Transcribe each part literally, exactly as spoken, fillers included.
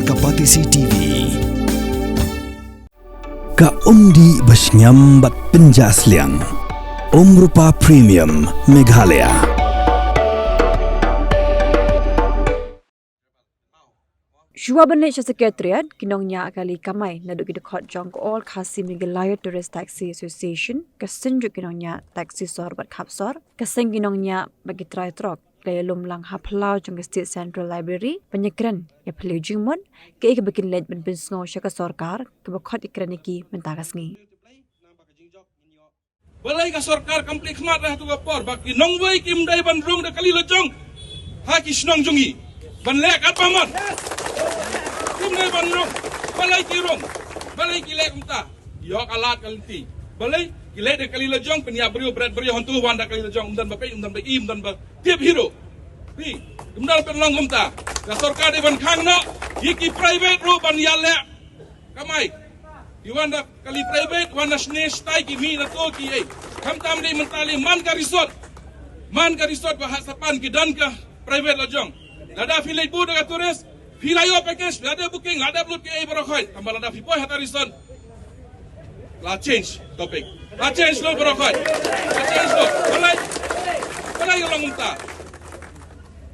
Ka Batesi T V. Ka umdih ba shngiam bad pynjah sliang. Umrupa Premium Meghalaya. Shuwa ban leit sha Secretariat, ki nongñiah kali kamai naduh ki dkhot jong ka All Khasi Meghalaya Tourist Taxi Association, ka seng jong ki nongñiah taxi sor bad khap sor, ka seng ki nongñiah bad ki trai trok, ka ïalum lang ha phyllaw jong ka State Central Library ban ïakren ïa phylliew jingmut kaei kaba kin leit ban pynsngew sha ka sorkar kaba khot ïakren ïa ki mynta ka sngi. Balei ka sorkar kam plie khmat ha tu ka por ba ki nongwei kim dei ban rung da kali lajong ha ki shnong jong ngi ban leh katba mon? Kim dei ban rung. Balei ki rung? Balei ki leh kumta? Ïoh ka lad ka lynti. Balei ki leh da kali lajong, pynïap briew, bret briew, hangtu wan da kali lajong, ym don ba peit, ym don ba i, ym don ba tip hi ruh. Phi, ym don pynlong kumta. Ka sorkar dei ban khang noh ïa ki private ruh ban ïaleh kamai. Ki wan da kali private, wan da sne stai ki mih na to ki ei. Khamtam dei mynta lei man ka resort. Man ka resort ba ha Sapan ki don ka private lajong. Lada phi leit bud da ka tourist, phi la ïoh package, la dep booking, la dep lut ki ei baroh khoit. Tangba lada phi poi ha ta resort, la change topic. La change lut baroh khoit. La change lut. Balei? Balei ka long kumta?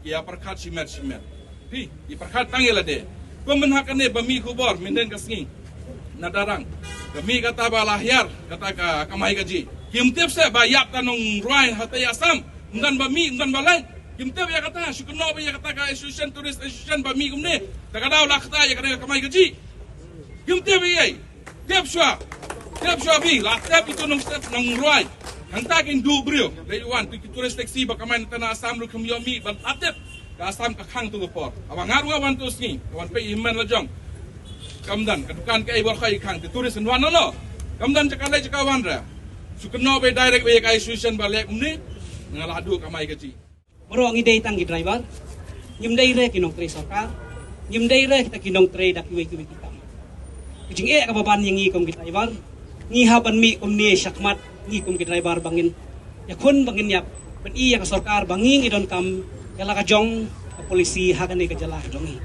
Ki ïa pyrkhat shimet shimet. Phi, ki pyrkhat tang ïa lade. Kum mynta kane ba mih khubor, myndien ka sngi, na Darrang. Ka mih kata ba la hiar, kata ka kamai kajih. Kim tip seh ba ïap ta nongrwai hata ïa Assam. Ym don ba mih, ym don ba leh. Kim tip ïa kata, shu kynnoh ba ïa kata ka association, tourist association ba mih kumne. Ta ka daw la kata ïa kane ka kamai kajih. Kim tip ïa ei. Tip shuwa. Tip shuwa phi, la tip itu nongstep nongrwai. Hangta kin duh briew. Leit wan tu ki tourist taxi ba kamai na tana Assam ruh kim ïoh mih ban la tip. Ka Assam ka khang tu ka por. Haba nga ruh nga wan tu sngi, nga wan peit ïa i hynmen lajong. Kam don, ka dukan kaei baroh khoit i khang, ki tourist kin wan noh noh. Kam don jaka leit jaka wan re. Shu kynnoh ba direct ba ïa ka association ba leh kumne. Nga la duh kamai kajih. Baroh ngi dei tang ki driver. Ngim dei re ki nongtrei sorkar. Ngim dei re kita ki nongtrei da kiwei kiwei ki kam. Ka jingeh kaba ban ïa ngi kum ki driver, ngi hap ban mih kumne shakhmat, ngi kum ki driver ba ngin ïakhun, ba ngin ïap, ban ïohi ïa ka sorkar ba ngi ngi donkam ïa la ka jong ka policy ha kane ka jylla ka jong ngi.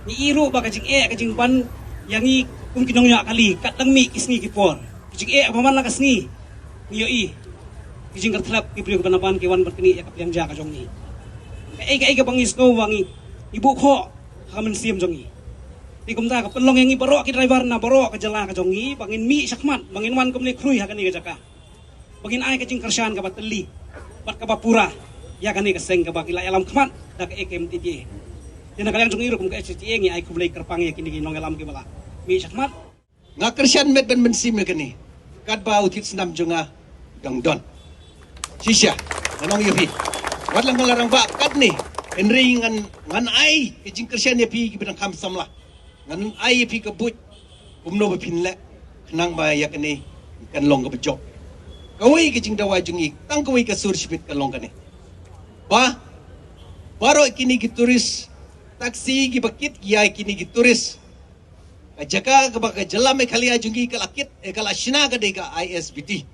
Ngi i ruh ba ka jingeh ka jingban ïa ngi kum ki nongñiah kali kat dang mih ki sngi ki por. Ka jingeh kaba man la ka sngi, ngi ïohi ki jingkyrthlep ki briew kiba naban ki wan ban knieh ïa ka pliang ja ka jong ngi. Kaei kaei kaba ngi sngew ba ngi, ngi buh khoh ha ka mynsiem jong ngi. Te kumta ka pynlong ïa ngi baroh ki driver na baroh ka jylla ka jong ngi ba ngin mih shakhmat, ba ngin wan kumne khrui ha kane ka jaka, ba ngin ai ka jingkyrshan kaba tylli bad kaba pura ïa kane ka seng kaba ngi la ïalam khmat da ka A K M T T A. Te na ka liang jong ngi ruh kum ka H T A ngi ai khublei kyrpang ïa kine ki nongïalam kiba la mih shakhmat. Nga kyrshan met ban mynsiem ïa kane. Katba u thied snam jong nga dang don. Shisha, ngan ong ïa phi, wat la nga la rangbah katne, hynrei ngan, ngan ai ka jingkyrshan ïa phi kiba dang kham samla. Ngan ai ïa phi ka buit kumno ba phin leh khnang ba ïa kane kan long kaba jop. Kawei ka jingdawa jong ngi, tang kawei ka sur shibit ka long kane, ba baroh kine ki tourist taxi kiba kit ïa kine ki tourist, ka jaka kaba ka jylla Meghalaya jong ngi ka la kit, eh, ka la shna ka dei ka I S B T.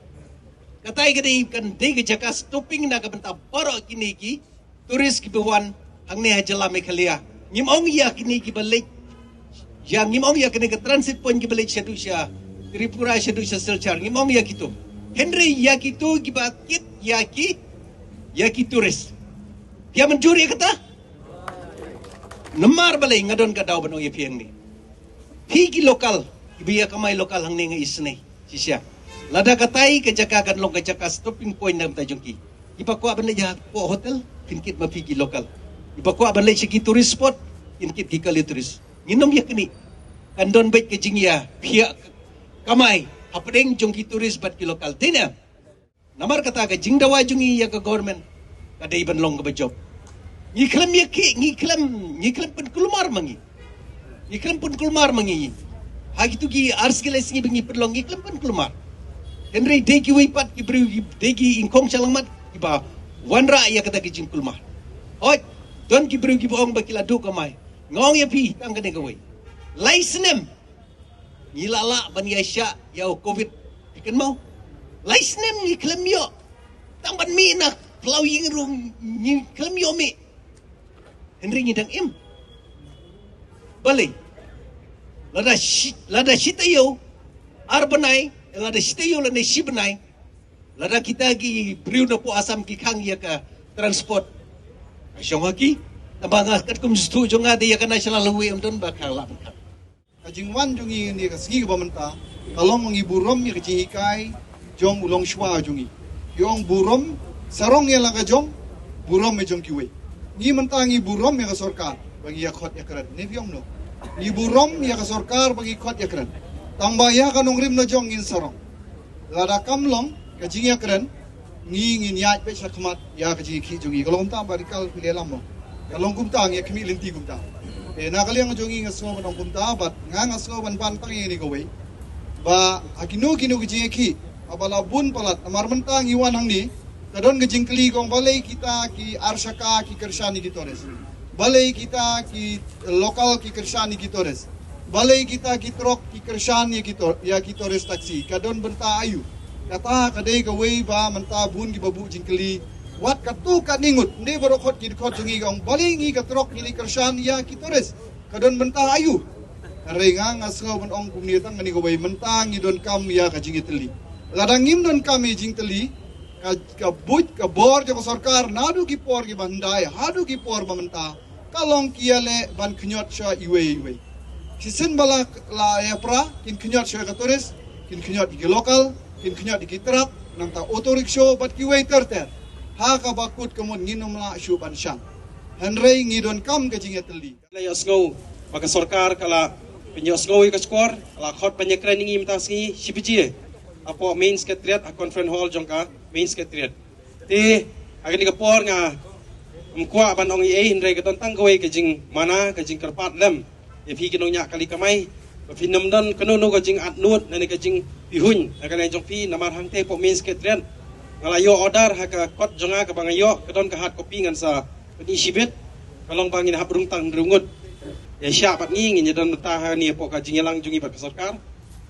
Katai ka dei, kan dei ka jaka stopping na ka bynta baroh kine ki tourist kiba wan hangne ha jylla Meghalaya. Ngim ong ïa kine kiba leit, ïa ngim ong ïa kine ka transit point kiba leit shaduh sha Tripura, shaduh sha Silchar. Ngim ong ïa kito. Hynrei ïa kito kiba kit ïa ki, ïa ki tourist. Phi ïa mynjur ïa kata? Namar balei? Nga don ka daw ban ong ïa phi hangne. Phi ki local, kiba ïa kamai local hangne nga isynei shisha. Lada katai ka jaka kan long ka jaka stopping point na ka bynta jong ki, kiba kwah ban leit hapoh hotel kin kit ma phi ki local. Kiba kwah ban leit sha ki tourist spot kin kit ki kali tourist. Ngin ym ïa kane. Kan don beit ka jingïaphiah kamai hapdeng jong ki tourist bad ki local. Dei ne? Namar kata ka jingdawa jong ngi ïa ka government ka dei ban long kaba jop. Ngi khlem ïa ki, ngi khlem, ngi khlem pynkulmar ma ngi. Ngi khlem pynkulmar ma ngi. Ha kitu ki ar sngi lai sngi ba ngi pynlong ngi khlem pynkulmar. Hynrei dei kiwei pat ki briew, dei ki ingkong shalangmat kiba wanrah ïa kata ki jingkulmar. Hooid, don ki briew kiba ong ba ki la duh kamai. Nga ong ïa phi tang kane kawei. Lai snem ngi la lah ban ïaishah ïa u covid. Phi kynmaw? Lai snem ngi khlem ïoh. Tang ban mih na phyllaw ïing ruh ngi khlem ïoh mih. Hynrei ngi dang im. Balei? Lada shi, lada shi taïew ar bnai, lada shi taïew lane shi bnai, lada kita ki briew napoh Assam ki khang ïa ka transport, ka shong ha ki. Tangba nga katkum sdang jong nga da ïa ka National Highway ym don ba ka lah ban khang. Ka jingwan jong ngi ïa ka sngi kaba mynta ka long ngi burom ïa ka jinghikai jong u longshuwa jong ngi. Ki ong burom sarong ïa la ka jong, burom ïa jong kiwei. Ngi mynta ngi burom ïa ka sorkar ba ngi ïa khot ïa kren. Ne phi ong no? Ngi burom ïa ka sorkar ba ngi khot ïa kren. Tangba ïa ka nongrim na jong ngin sarong. Lada kam long ka jingïakren, ngi ngin ïaid beit shakhmat ïa ka jingïakhih jong ngi. Ka long kumta ba ri kal phi leh lam mo. Ka long kumta, ngi ïa khmih lynti kumta. Eh, na ka liang jong ngi nga sngew ban ong kumta, bad nga nga sngew ban ban tang ïa kane kawei. Ba ha kino kino ka jingïakhih, haba la bun palat, namar mynta ngi wan hangne, ka don ka jingkylli kong balei kita ki arshaka ki kyrshan ïa ki tourist. Balei kita ki local ki kyrshan ïa ki tourist. Balei kita ki trok ki kyrshan ïa ki tor-, ïa ki tourist taxi. Ka don bynta aïu. Kata ka dei kawei ba mynta bun kiba buh jingkylli. Wat katto katne ngut. Ym dei baroh khot ki dkhot jong ngi ka ong balei ngi ka trok ngi leit kyrshan ïa ki tourist. Ka don bynta aïu. Hynrei nga nga sngew ban ong kumne tang kane kawei mynta ngi donkam ïa ka jingïatylli. Lada ngim donkam ïa jingtylli, ka, ka buit, ka bor jong ka sorkar, naduh ki por kiba hyndai, haduh ki por ba mynta, ka long ki ïaleh ban khñiot sha iwei iwei. Shisien ba la, la ïapra, kin khñiot sha ka tourist, kin khñiot ki local, kin khñiot ki truck, nangta auto rickshaw, bad kiwei ter ter. Ha kaba kut ka mut ngin ym lah shuh ban shang. Hynrei ngi donkam ka jingïatylli. La ïohsngew ba ka sorkar ka la pynïohsngew ïa ka shkor, ka la khot ban ïakren ïa ngi mynta sngi shi baje hapoh Main Secretariat, ha Conference Hall jong ka Main Secretariat. Te ha kane ka por nga ym kwah ban ong ei ei, hynrei ka don tang kawei ka jingmana, ka jingkyrpad lem ïa phi ki nongñiah kali kamai ba phin ym don kano kano ka jingatnud ne ka jingpihuiñ na ka liang jong phi, namar hangtei hapoh Main Secretariat nga la ïoh order ha ka kot jong nga kaba nga ïoh, ka don ka hard copy, ngan sa pyni shibit. Ka long ba ngin hap rung tang hynriew ngut. Ïa shah bad ngi, ngin ïa don bynta hangne hapoh ka jingïalang jong ngi bad ka sorkar.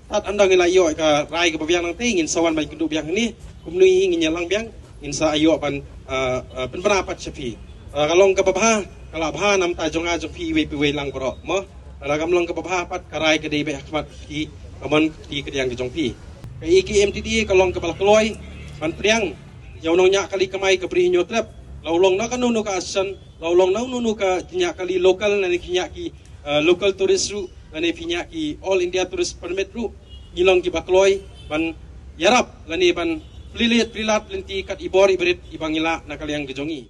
Tad ynda ngi la ïoh ka rai kaba biang nangtei, ngin sa wan ban kynduh biang hangne. Kumno hi ngin ïalang biang, ngin sa ïoh ban, ah, ah, pynbna pat sha phi. Ah, ka long kaba bha, ka la bha na bynta jong nga jong phi iwei pa iwei lang baroh mo. Lada kam long kaba bha pat, ka rai ka dei beit ha khmat phi, ka mon ka kti kadiang ka jong phi. Ka E K M T D A ka long kaba la kloi ban pdiang ïa u nongñiah kali kamai ka Bri Hynñiewtrep. La u long na kano kano ka association, la u long na kano kano ka jingñiah kali local, lane ki ñiah ki, eh, local tourist ruh, lane ki ñiah ki All India Tourist Permit ruh, ngi long kiba kloi ban ïarap lane ban plie lad plie lad lynti kat i bor i barit iba ngi lah na ka liang ka jong ngi.